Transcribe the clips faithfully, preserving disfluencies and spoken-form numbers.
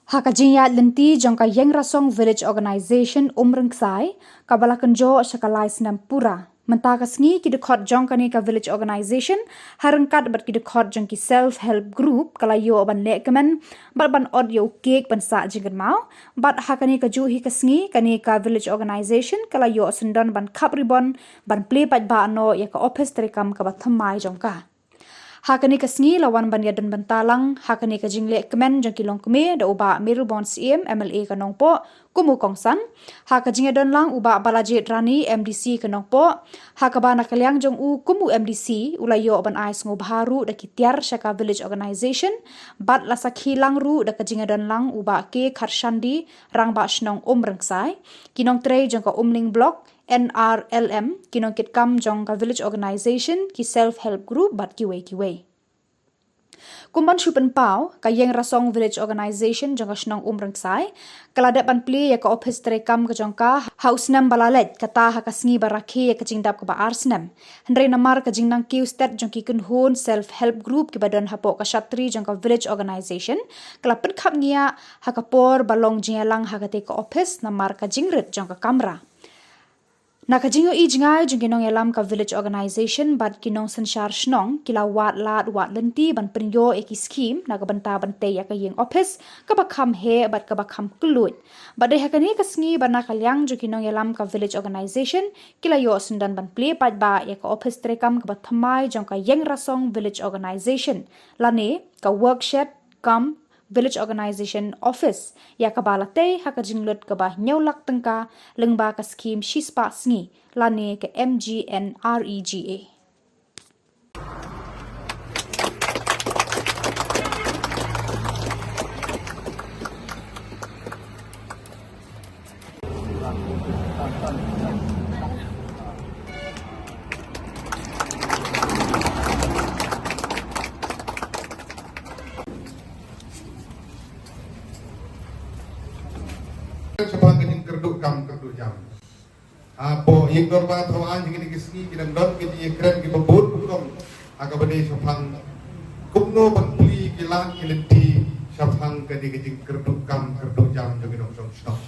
Ha ka jingïaid lynti jong ka Ïeng Rasong Village Organization Umryngjai, kaba la kynjoh sha ka lai snem pura, mynta ka sngi ki dkhot jong kane ka Village Organization, ha ryngkat bad ki dkhot jong ki Self Help Group, ka la ïoh ban leh kmen bad ban ot ïa u cake ban sah jingkynmaw. Bad ha kane kajuh hi ka sngi, kane ka Village Organization ka la ïoh syndon ban khap ribon ban plie paidbah noh ïa ka ophis treikam kaba thymmai jong ka. Ha kane ka sngi la wan ban ïadon bynta lang ha kane ka jingleh kmen jong ki longkmie da u Bah Mayralborn Syiem, M L A ka Nongpoh, kum u kongsan. Ha ka jingïadon lang, u Bah Balajied Rani, M D C ka Nongpoh, ha kaba na ka liang jong u kum u M D C, u la ïoh ban ai sngewbha ruh da ki tiar sha ka Village Organization, bad la sakhi lang ruh da ka jingïadon lang u Bah K Kharshandi, Rangbah Shnong Umryngjai, ki nongtrei jong ka Umling Block, N R L M, ki nongkitkam jong ka Village Organization, ki Self Help Group bad kiwei kiwei. Kum ban shu pynpaw, ka Ïeng Rasong Village Organization jong ka shnong Umryngjai ka la dep ban plie ïa ka ophis treikam ka jong ka ha u snem ba la leit, kata ha ka sngi ba rakhe ïa ka jingdap kaba ar snem. Hynrei namar ka jingnang kiew stet jong ki kynhun Self Help Group kiba don hapoh ka shatri jong ka Village Organization, ka la pynkhapngiah ha ka por ba long jingïalang ha kata ka ophis namar ka jingrit jong ka kamra. Na ka jingïohi jngai jong ki nongïalam ka Village Organization bad ki nongsynshar shnong, ki la wad lad wad lynti ban pynïoh ïa ki skhim na ka bynta ban tei ïa ka ïing ophis kaba kham heh bad kaba kham kylluid. Bad dei ha kane ka sngi ba na ka liang jong ki nongïalam ka Village Organization ki la ïoh syndon ban plie paidbah ïa ka ophis treikam kaba thymmai jong ka Ïeng Rasong Village Organization, lane ka workshed cum Village Organization Office, ïa kaba la tei ha ka jinglut kaba hynñiew lak tyngka lyngba ka skhim shispah sngi, lane ka M G N R E G A. Shaphang ka jingkyrduh kam kyrduh jam. Hapoh ïing dorbar thaw aiñ ha kine ki sngi ki dang don ki jingïakren kiba bun rukom ha kaba dei shaphang kumno ban plie ki lad ki lynti shaphang kane ka jingkyrduh kam kyrduh jam jong ki nongshong shnong.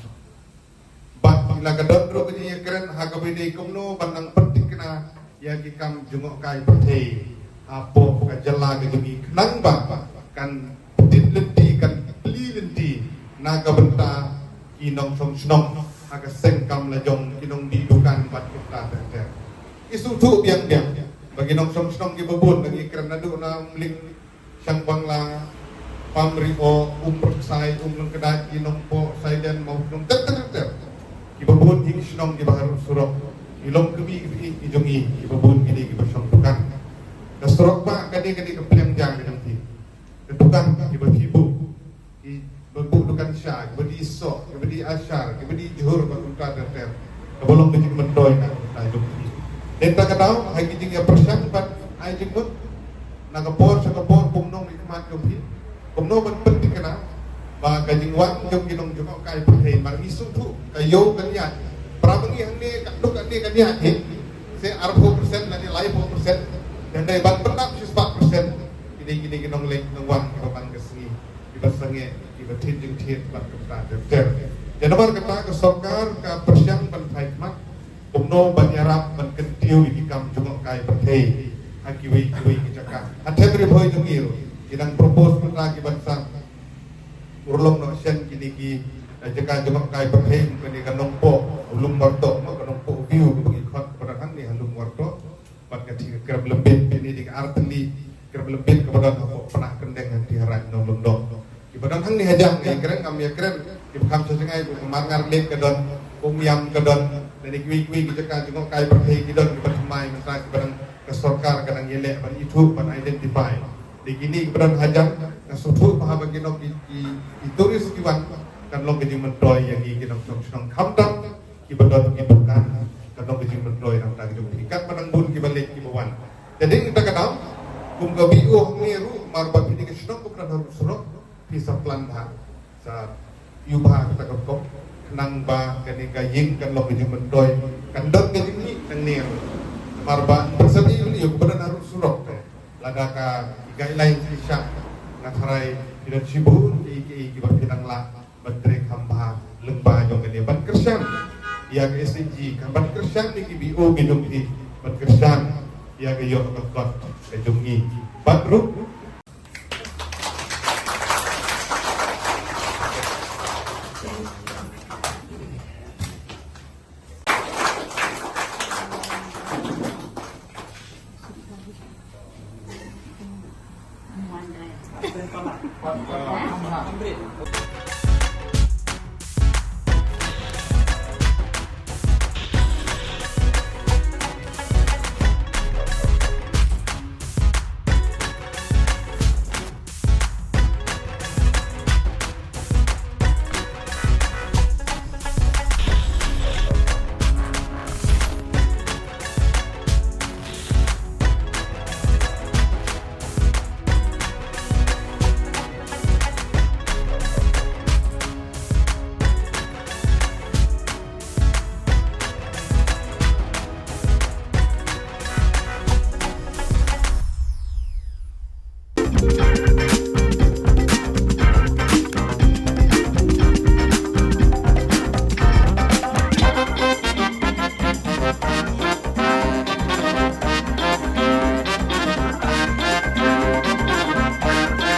Bad la ka don ruh ka jingïakren ha kaba dei kumno ban nang pynthikna ïa ki kam jngohkai pyrthei hapoh ka jylla ka jong ngi khnang ba kan pynthik lynti, kan plie lynti na ka bynta ki nongshong shnong ha ka seng kam la jong, ki nongdih dukan bad kita ter ter. Ngi sngewthuh biang biang ba ki nongshong shnong kiba bun, ba ngi kren naduh na Umling, Shangbangla, Pamrioh, Umryngjai, Umlyngkdait, ki Nongpoh, Saiden, Mawsynong ter ter ter. Kiba bun hi ki shnong kiba harud surok. Ki long kmie ki jong ngi, kiba bun kine kiba shong dukan. Ka surok ba kane kane ka pliang jang ka jong phi. Ka dukan kiba phi buh, kiba buh dukan sha, kiba dih soh, kiba dih ashar, kiba dih jhur bad kumta ter ter. Kaba long ka jingmyntoi na ka bynta jong phi. Te ta ka daw ha ki jingïapyrshang bad ai jingmut na ka por sha ka por, kumno ngi khmat jong phi, kumno ban pynthikna ba ka jingwan jong ki nongjngohkai pyrthei, mar ngi sngewthuh ka ïew ka niat. Para ba ngi hangne ka duk hangne ka niat hi se arphew percent lane laiphew percent. Te dei ban pyndap shispah percent. Kine kine ki nongleit nongwan kiba man ka sngi, kiba sangeh, kiba thied jingthied bad kumta ter ter. Te namar kata ka sorkar ka pyrshang ban phai khmat kumno ban ïarap ban kyntiew ïa ki kam jngohkai pyrthei ha kiwei kiwei ki jaka. Ha Them Ri Bhoi jong ngi ruh ki dang propose mynta ki ban san urlong noh shen kine ki, eh, jaka jngohkai pyrthei, kane ka Nongpoh Lumwartoh, ka Nongpoh View kaba ngi khot, kaba don hangne ha Lumwartoh. Bad ka dei ka Krem Lymbit, kane dei ka artylli Krem Lymbit kaba don hapoh Pnah Kyndeng, hangne ha Raid Nonglyngdoh. Kiba don hangne hajan, nga ïakren, ngam ïakren, kiba kham sha jngai, ka Marngar Lake ka don, Umiam ka don, lane kiwei kiwei ki jaka jngohkai pyrthei ki don, kiba thymmai mynta kiba dang ka sorkar ka dang ïaleh ban ithuh, ban identify. Dei kine kiba don hajan, nga sngewthuh ba haba ki nong ki, ki, ki tourist ki wan, kan long ka jingmyntoi ïa ngi ki nongshong shnong, khamtam kiba don ki dukan, kan long ka jingmyntoi na ka bynta ki jong phi, katba nang bun kiba leit kiba wan. Te dei kata ka daw, kum ka B O hangne ruh, mar ba phi dei ka shnong kaba don harud surok, phi sa plan bha, sa ïoh bha kata ka rukom, khnang ba kane ka ïing kan long ka jingmyntoi, kan don ka jingmih nangne ruh. Mar ba pynsabi ïa kaba don harud surok te, lada ka guideline ki shah, nga tharai Phi don shibun kiei kiei kiba phi dang lah ban trei kham bha lyngba jong kane, ban kyrshan ïa ka S H G, kan ban kyrshan ïa ki B O ki jong phi, ban kyrshan ïa ka ïoh ka kot ka jong ngi. Bad ruh